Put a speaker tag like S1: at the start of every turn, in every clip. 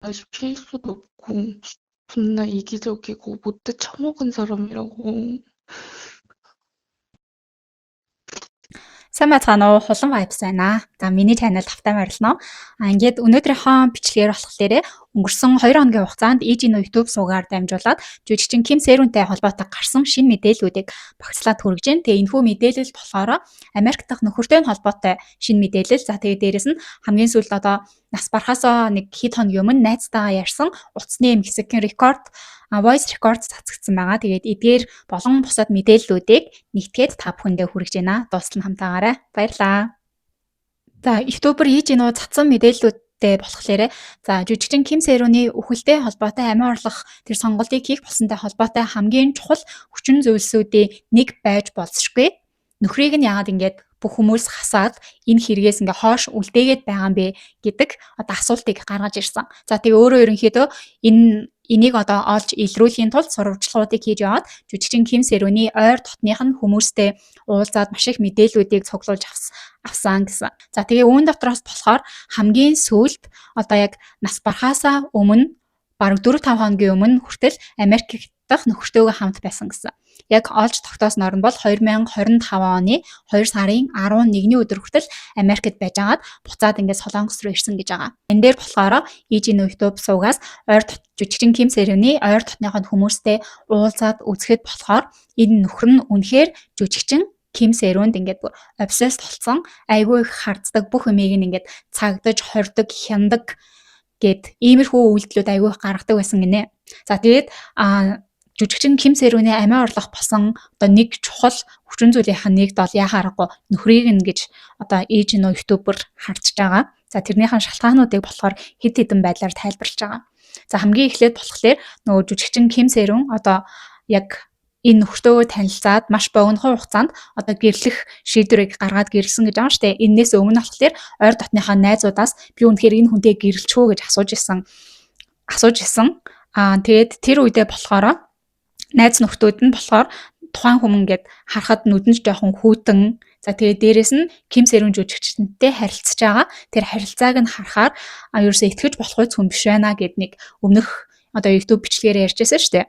S1: 다시 필 수도 없고 존나 이기적이고 못돼 처먹은 사람이라고.
S2: Сайн байцгаана уу? Хулан vibes байна. За, миний channel тавтай морилно. А ингээд өнөөдрийнхөө бичлэгээр болохоор өнгөрсөн 2 хоногийн хугацаанд EG YouTube сувгаар дамжуулаад жүжигчин Ким Сэрүнтэй холбоотой гарсан шинэ мэдээллүүдийг багцлаад хүргэж байна. Тэгээ энэхүү мэдээлэл болохоор Америк дахь нөхөртэй нь холбоотой шинэ мэдээлэл. За, тэгээ дээрэс нь хамгийн сүүлд одоо нас барахаасаа нэг хэд хоногийн өмнө найзтайгаа ярьсан утасны юм хэсэгхэн рекорд, voice record цацагдсан байгаа. Тэгээд эдгээр болон бусад мэдээллүүдийг нэгтгээд та бүхэндээ хүргэж байна. Дуустал нь хамтаагаарай. Баярлалаа. За, YouTuber EG нөө цацсан мэдээллүүдтэй болохоор, за, жүжигчин Ким Сэрүний үхэлтэй холбоотой, амиа орлох тэр сонголтыг хийх болсонтой холбоотой хамгийн чухал хүчин зүйлсүүдийн нэг байж болзошгүй. Нөхрийг нь яагаад ингэж бүх хүмүүс хасаад энэ хэрэгээс ингээ хоош үлдээгээд байгаа юм бэ гэдэг одоо асуултыг гаргаж ирсэн. За, тэгээ өөрөө ерөнхийдөө энийг одоо олж илрүүлэхийн тулд сурвалжлагуудыг хийж яваад жүжигчин Ким Сэрүний ойр дотных нь хүмүүстэй уулзаад маш их мэдээллүүдийг цуглуулж авсан гэсэн. За, тэгээ үүн дотроос болохоор хамгийн сүүлд одоо яг нас барахаасаа өмнө бараг 4 5 хоногийн өмнө хүртэл Америк дахь нөхөртөөгөө хамт байсан гэсэн. Яг олж тогтоосноор нь бол 2025 оны 2 сарын 11-ний өдөр хүртэл Америкт байж агаад буцаад ингээд Солонгос руу ирсэн гэж байгаа. Энэ дээр болохоор EG YouTube сувгаас ойр жүжигчин Ким Сэрүний ойр дотныхоо хүмүүстэй уулзаад үзэхэд болохоор энэ нөхөр нь үнэхээр жүжигчин Ким Сэрүнд ингээд бүр obsessed болсон, айгүй их харддаг, бүх юмыг нь ингээд цагдаж, хордог, хяндаг гэд иймэрхүү үйлдэлүүд айгүй их гаргадаг байсан гинэ. За, тэгээд жүжигчин Ким Сэрүний амиа орлох болсон одоо нэг чухал хүчин зүйлийнх нь нэг бол яхаа аргагүй нөхрийг нь гэж одоо ээж нөө YouTuber харж байгаа. За, тэрнийхэн шалтгаануудыг болохоор хэд хэдэн байдлаар тайлбарлаж байгаа. За, хамгийн эхлээд болохоор нөгөө жүжигчин Ким Сэрүн одоо яг энэ нөхөртөөгөө танилцаад маш богинохон хугацаанд одоо гэрлэх шийдвэрийг гаргаад гэрлэсэн гэж байгаа шүү дээ. Энээс өмнө болохоор ойр дотныхаа найзуудаас би үнэхээр энэ хүнтэй гэрлэж үү гэж асууж исэн. Асууж исэн. Аа, тэгээд тэр үедээ болохоор найз нөхдүүд нь болохоор тухайн хүмүүс ингээд харахад нүдэн ч жоохон хүйтэн. За, тэгээд дээрэс нь Ким Сэрүн жүжигчдэнтэй харилцаж байгаа. Тэр харилцааг нь харахаар ерөөсөө итгэж болох хүн биш байна гэд нэг өмнөх одоо YouTube бичлэгээр ярьжсэн шүү дээ.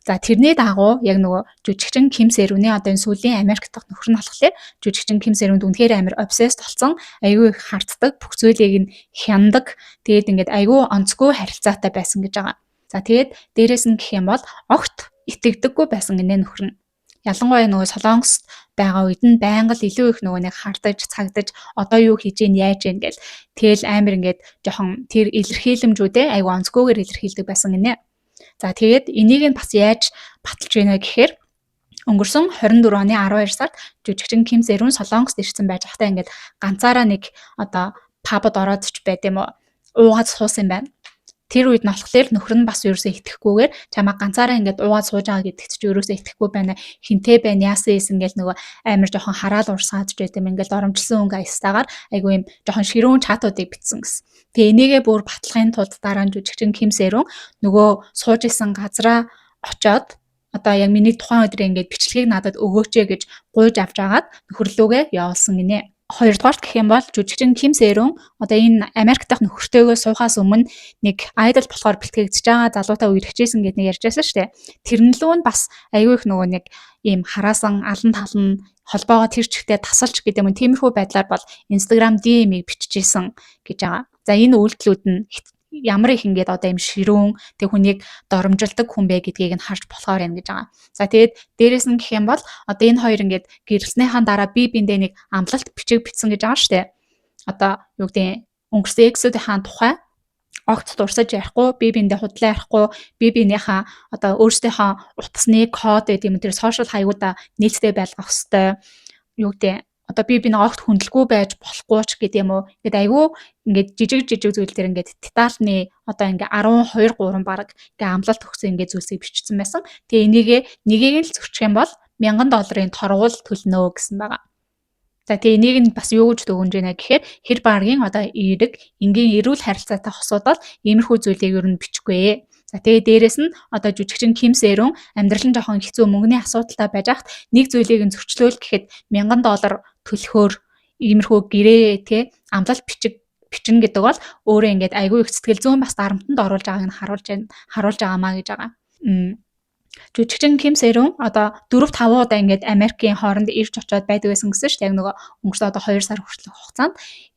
S2: За, тэрний дагуу яг нөгөө жүжигчин Ким Сэрүний одоо энэ сүүлийн Америк дахь нөхөр нь болохоор жүжигчин Ким Сэрүнд үнэхээр амар obsessed болсон, айгүй их харддаг, бүх зүйлийг нь хяндаг. Тэгээд ингээд айгүй онцгүй харилцаатай байсан гэж байгаа. За, тэгээд дээрэс нь гэх юм бол огт итгэдэггүй байсан гинэ нөхөр нь. Ялангуяа нөгөө Солонгост байгаа үед нь байнга л илүү их нөгөө нэг хардаж, цагдаж, одоо юу хийж гин, яаж гин гэл тэгэл амар ингээд жоохон тэр илэрхийлэмжүүдээ айгүй онцгүйгээр илэрхийлдэг байсан гинэ. За, тэгээд энийг нь бас яаж баталж байна гэхээр өнгөрсөн 24 оны 12 сард жүжигчин Ким Сэрүн Солонгост ирсэн байж байхдаа ингээд ганцаараа нэг одоо pub ад ороод ч байд юм уу, уугаад суусан юм байна. Тэр үед нь болохоор нөхөр нь бас ерөөсөө итгэхгүйгээр чамаа ганцаараа ингээд уугаад сууж байгаа гэдэгт чи ерөөсөө итгэхгүй байна. Хинтээ байна, яасан ийсэн гэл нөгөө амар жоохон хараал урсгаад ч байт юм, ингээд доромжилсан өнгө аястаагаар айгүй юм жоохон ширүүн чатуудыг бичсэн гэсэн. Тэгээ энийгээ бүр батлахын тулд дараа нь жүжигчин Ким Сэрүн нөгөө сууж исэн газраа очоод одоо яг миний тухайн өдрийн ингээд бичлэгийг надад өгөөч гэж гуйж авч агаад нөхөрлүүгээ явуулсан гинэ. Хоёрдугаарт гэх юм бол жүжигчин Ким Сэрүн одоо энэ Америк дахь нөхөртөөгөө суухаас өмнө нэг idol болохоор бэлтгэгдэж байгаа залуутай үерхчихсэн гэд нэг ярьжсэн шүү дээ. Тэрэн лүү нь бас айгүй их нөгөө нэг ийм хараасан, алан талан холбоогоо тэр чигтээ тасалж гэдэг юм, тиймэрхүү байдлаар бол Instagram DM-ийг биччихсэн гэж байгаа. За, энэ үйлдэлүүд нь ямар их ингээд одоо юм ширүүн тэг хүнийг доромжилдог хүн бэ гэдгийг нь харж болохоор байна гэж байгаа. За, тэгээд дээрэс нь гэх юм бол одоо энэ хоёр ингээд гэрлэснийхаа дараа би биендээ нэг амлалт бичиг бичсэн гэж байгаа шүү дээ. Одоо юу гэдэг, өнгөрсөн ex үүдийнхаа тухай огт дурсаж ярихгүй, би биендээ худлаа ярихгүй, би биенийхээ одоо өөрсдийнхөө утасны код гэдэг юм, тэр social хаягуудаа нээлттэй байлгах хэвээр, юу гэдэг, одоо би бинээ огт хүндлэгүй байж болохгүй ч гэдэг юм уу. Ингээд айгүй ингээд жижиг жижиг зүйл дээр ингээд детальны одоо ингээд 12 3 баг ингээд амлалт өгсөн ингээд зүйлсийг бичсэн байсан. Тэгээ энийгээ нэгийг л зөрчих юм бол 1000 долларын торгуул төлнө гэсэн байгаа. За, тэгээ энийг нь бас юу гэж дүгнэж байна гэхээр хэр баргийн одоо эерэг, энгийн эрүүл харилцаатай хосууд бол иймэрхүү зүйлийг ер нь бичихгүй. За, тэгээ дээрэс нь одоо жүжигчин Ким Сэрүн амьдрал нь жоохон хэцүү, мөнгөний асуудалтай байж хат нэг зүйлийг нь зөрчлөөл гэхэд 1000 доллар төлөхөөр иймэрхүү гэрээ те амлалт бичиг бичнэ гэдэг бол өөрөө ингээд айгүй их сэтгэл зүйн бас дарамтанд оруулж байгааг нь харуулж байна, харуулж байгаамаа гэж байгаа. Жүжигчин Ким Сэрүн одоо 4 5 удаа ингээд Америкийн хооронд ирж очиод байдаг байсан гэсэн шүү дээ. Яг нөгөө өнгөрсөн одоо 2 сар хүртэлх хугацаанд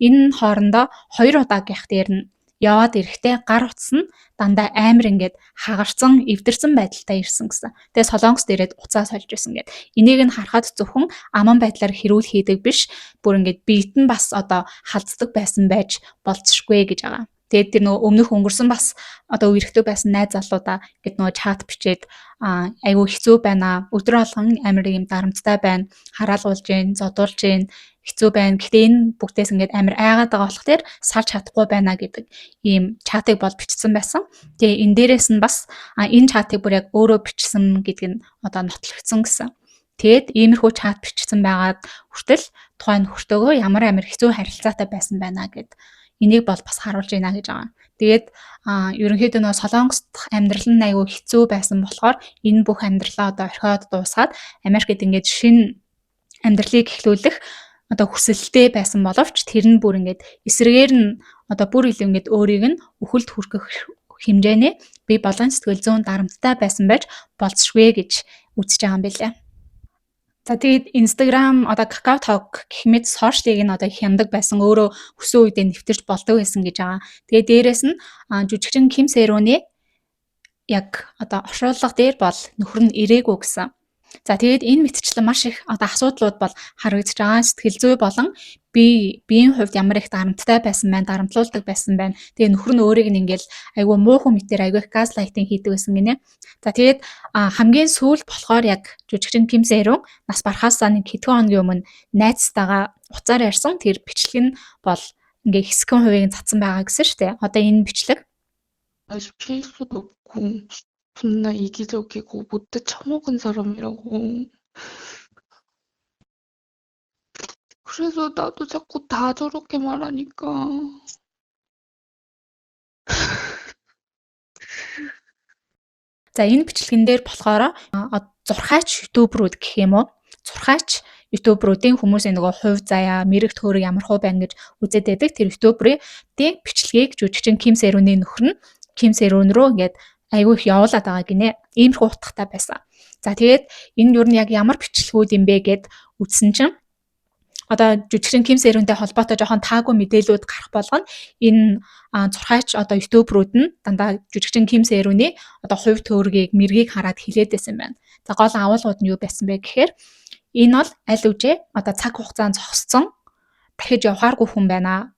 S2: энэ хоорондоо 2 удаа гэх дээр нь яваад ирэхдээ гар утас нь дандаа амар ингээд хагарсан, эвдэрсэн байдалтай ирсэн гэсэн. Тэгээ Солонгост ирээд уцаа сольж байсан гэд. Энийг нь харахад зөвхөн аман байдлаар хэрүүл хийдэг биш, бүр ингээд биет нь бас одоо халддаг байсан байж болцшгүй гэж байгаа. Тэгээд тэр нөгөө өмнөх өнгөрсөн бас одоо үерхдэг байсан найз залуудаа гэд нөгөө чат бичээд айгүй хэцүү байна. Өдөр болгон амар юм дарамттай байна. Хараалгуулж гин, зодуулж гин, хэцүү байна. Гэхдээ энэ бүгдээс ингээд амар айгаад байгаа болох тэр салж чадахгүй байна гэдэг ийм чатыг бол бичсэн байсан. Тэгээ энэ дээрээс нь бас энэ чатыг бүр яг өөрөө бичсэн гэдэг нь одоо нотлогдсон гэсэн. Тэгээд иймэрхүү чат бичсэн байгаад хүртэл тухайн нөхөртөөгөө ямар амар хэцүү харилцаатай байсан байна гэд энийг бол бас харуулж байна гэж байгаа. Тэгээд ерөнхийдөө нөгөө Солонгост амьдрал нь айгүй хэцүү байсан болохоор энэ бүх амьдралаа одоо орхиод дуусгаад Америкт ингээд шинэ амьдралыг эхлүүлэх одоо хүсэлтэй байсан боловч тэр нь бүр ингээд эсрэгээр нь одоо бүр илүү ингээд өөрийг нь үхэлд хүргэх хэмжээний бие болон сэтгэл зүйн дарамттай байсан байж болцшгүй гэж үзэж байгаа юм билээ. За, тэгээд Instagram, одоо KakaoTalk гэх мэт social-ыг нь одоо хяндаг байсан, өөрөө хүссэн үедээ нэвтэрч болдог байсан гэж байгаа. Тэгээд дээрэс нь жүжигчин Ким Сэрүүний яг одоо оршуулга дээр бол нөхөр нь ирээгүй гэсэн. За, тэгээд энэ мэтчлэн маш их одоо асуудлууд бол харагдаж байгаа. Сэтгэл зүй болон биеийн хувьд ямар их дарамттай байсан байна, дарамтлуулдаг байсан байна. Тэгээ нөхөр нь өөрийг нь ингээл айгүй муу хүн мэтэр айгүй их gaslighting хийдэг байсан гинэ. За, тэгээд хамгийн сүүлд болохоор яг жүжигчин Ким Сэрүн нас барахаасаа нэг хэдхэн хоногийн өмнө найзтайгаа уцаар ярьсан тэр бичлэг нь бол ингээ хэсгэн хувийг цацсан байгаа гэсэн шүү дээ. Одоо энэ бичлэг
S1: 피할 수도 없고 존나 이기적이고 못돼 처먹은 사람이라고. 그래서 나도 자꾸 다 저렇게 말하니까.
S2: За, энэ бичлэгэн дээр болохоор зурхаач YouTuber-ууд гэх юм уу? Зурхаач YouTuber-уудын хүмүүсийн нөгөө хувь заяа, мэрэг төөрөг ямар хуу байна гэж үзээд байдаг. Тэр YouTuber-ийн бичлэгийг жүжигчин Ким Сэрүүний нөхөр нь Ким Сэрүүн рүү ингээд айгүй их явуулаад байгаа гинэ. Иймэрхүү утгатай байсан. За, тэгээд энэ юу нь яг ямар бичлэгүүд юм бэ гэд үзсэн чинь одоо жүжигчин Ким Сэрүүнтэй холбоотой жоохон таагүй мэдээлүүд гарах болгоно энэ зурхаач одоо YouTuber-ууд нь дандаа жүжигчин Ким Сэрүүний одоо хувь төөргийг, мэргийг хараад хилээд байсан байна. За, гол агуулгууд нь юу байсан бэ гэхээр энэ бол аль үжээ одоо цаг хугацаанд зогссон, дахиж явахааргүй хүн байна.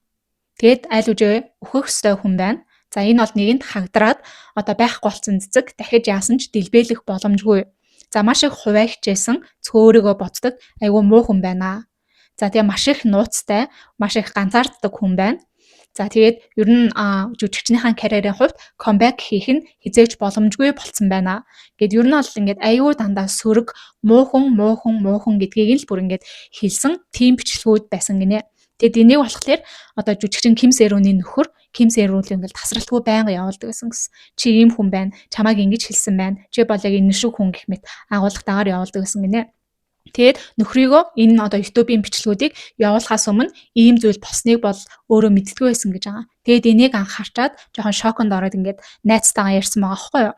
S2: Тэгээд аль үжээ өөхөх ёстой хүн байна. За, энэ бол нэгэнд хагдраад одоо байхгүй болсон цэцэг, дахиж яасан ч дэлбэлэх боломжгүй. За, маш их хувиа хичээсэн, цөөрөгөө боддог, айгүй муу хүн байна. За, тэгээ маш их нууцтай, маш их ганцаарддаг хүн байна. За, тэгээд ер нь жүжигчнийхээ карьерийн хувьд comeback хийх нь хизээч боломжгүй болцсон байна. Гэт ер нь бол ингээд аюу дандаа сөрөг, муухан, муухан, муухан гэдгийг л бүр ингээд хэлсэн тийм бичлэгүүд байсан гинэ. Тэгэд энийг болохоор одоо жүжигчин Ким Сэрүүний нөхөр Ким Сэрүүл ингээд тасралтгүй байнга явуулдаг гэсэн гэсэн. Чи ийм хүн байна, чамайг ингэж хэлсэн байна. Чи бол яг энэ шиг хүн гэх мэт агуулгатаагаар явуулдаг гэсэн гинэ. Тэгээд нөхрийгөө энэ одоо YouTube-ийн бичлэгүүдийг явуулахаас өмнө ийм зүйл болсныг бол өөрөө мэддэггүй байсан гэж байгаа. Тэгээд энийг анх харчаад жоохон шоконд ороод ингээд найзтайгаа ярьсан байгаа байхгүй юу?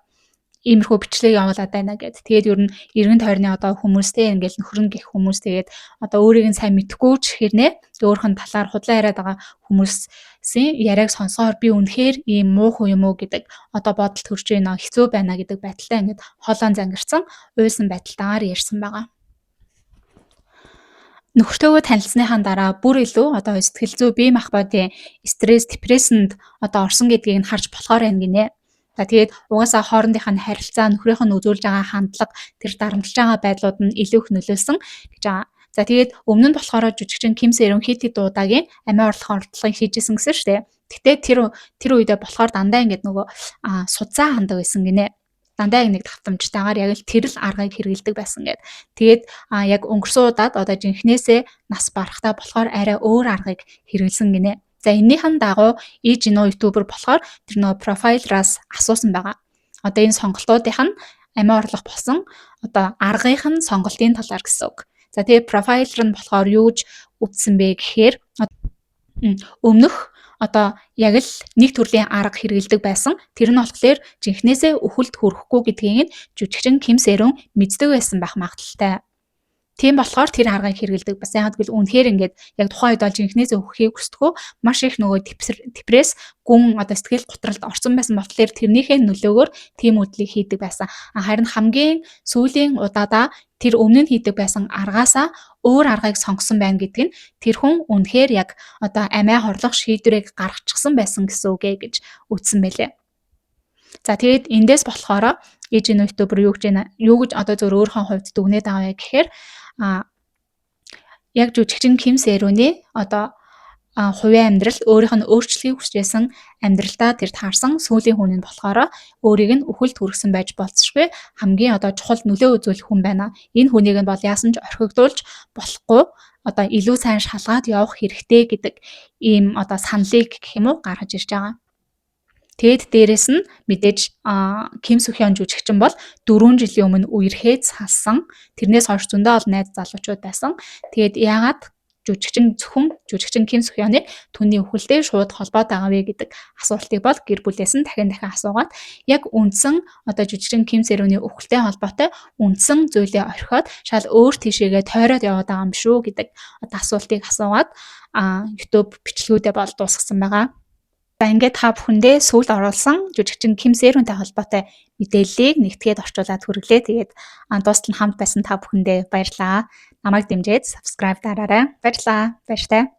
S2: Иймэрхүү бичлэг явуулаад байна гэд. Тэгээд ер нь эргэн тойрны одоо хүмүүстэй ингээл нөхөр нь гэх хүмүүс, тэгээд одоо өөрийг нь сайн мэдэхгүй ч хэрнээ өөрөх нь талаар худлаа яриад байгаа хүмүүсийн яриаг сонсохоор би үнэхээр ийм муу хүн юм уу гэдэг одоо бодол төрж байна, хэцүү байна гэдэг байдалтай ингээд хоолойн зангирсан, уйлсан байдалтайгаар ярьсан байгаа. Нөхөртөөгөө танилцсныхаа дараа бүр илүү одоо сэтгэл зүй, бие махбодын стресс, депрессэнд одоо орсон гэдгийг нь харж болохоор байна гинэ. За, тэгээд угаасаа хоорондынх нь харилцаа, нөхрийнх нь үзүүлж байгаа хандлага, тэр дарамтлаж байгаа байдлууд нь илүү их нөлөөлсөн гэж байгаа. За, тэгээд өмнө нь болохоор жүжигчин Ким Сэрүн хэд хэд удаагийн амиа орлох оролдлогыг хийжсэн гэсэн шүү дээ. Гэтэ тэр үедээ болохоор дандаа ингээд нөгөө судсаа хандаг байсан гинэ. Дандаа яг нэг давтамжтайгаар яг л тэр л аргыг хэрэгэлдэг байсан гэд. Тэгээд яг өнгөрсөн удаад одоо жинхнээсээ нас барахтаа болохоор арай өөр аргыг хэрэгэлсэн гинэ. За, энэнийхэн дагуу Ижино YouTuber болохоор тэр нөгөө profiler-аас асуусан байгаа. Одоо энэ сонголтуудынх нь амиа орлох болсон одоо аргынх нь сонголтын талаар гэсэн үг. За, тэгээ profiler нь болохоор юу гэж үздсэн бэ гэхээр өмнөх одоо яг л нэг төрлийн арга хэрэгэлдэг байсан. Тэр нь болохоор жинхнээсээ үхэлд хүрэхгүй гэдгийг нь жүжигчин Ким Сэрүүн мэддэг байсан байх магадлалтай. Тийм болохоор тэр аргыг хэрэгэлдэг. Бас яагаад гэвэл үнэхээр ингээд яг тухайн үед бол жинхнээсээ үхэхийг хүсдэггүй, маш их нөгөө депресс, гүн одоо сэтгэл гутралд орсон байсан болохоор тэрнийхээ нөлөөгөөр тийм үйлдэлийг хийдэг байсан. Харин хамгийн сүүлийн удаадаа тэр өмнө нь хийдэг байсан аргаасаа өөр аргыг сонгосон байна гэдг нь тэр хүн үнэхээр яг одоо амиа хорлох шийдвэрийг гаргачихсан байсан гэсэн үг ээ гэж үздсэн байлээ. За, тэгээд эндээс болохоор ээж YouTuber юу гэж байна? Юу гэж одоо зөв өөрийнхөө хувьд дүгнээд байгаа вэ гэхээр яг жүжигчин Ким Сэрүүний одоо хувийн амьдрал, өөрийнх нь өөрчлөхийг хүсэж байсан амьдралдаа тэр таарсан сүүлийн хүн нь болохоор өөрийг нь үхэлд хүргэсэн байж болзошгүй хамгийн одоо чухал нөлөө үзүүлэх хүн байна. Энэ хүнийг нь бол яасан ч орхигдуулж болохгүй, одоо илүү сайн шалгаад явах хэрэгтэй гэдэг ийм одоо саналыг гэх юм уу гаргаж ирж байгаа. Тэгэд дээрэс нь мэдээж Ким Сухён жүжигчин бол 4 жилийн өмнө үерхэд салсан. Тэрнээс хойш зөндөө олон найз залуучууд байсан. Тэгээд яагаад жүжигчин зөвхөн жүжигчин Ким Сухёныг түүний үхэлтэй шууд холбоод байгаа вэ гэдэг асуултыг бол гэр бүлээс нь дахин дахин асуугаад, яг үндсэн одоо жүжигчин Ким Сэрүүний үхэлтэй холбоотой үндсэн зүйлээ орхиод шал өөр тийшээгээ тойроод яваад байгаа юм шүү гэдэг одоо асуултыг асуугаад YouTube бичлэгүүдээ бол дуусгасан байгаа. За, ингээд та бүхэндээ сүүлд оруулсан жүжигчин Ким Сэрүүнтэй холбоотой мэдээллийг нэгтгээд орчуулад хүргэлээ. Тэгээд дуустал нь хамт байсан та бүхэндээ баярлалаа. Намайг дэмжиж subscribe дараарай. Баярлалаа. Баяртай.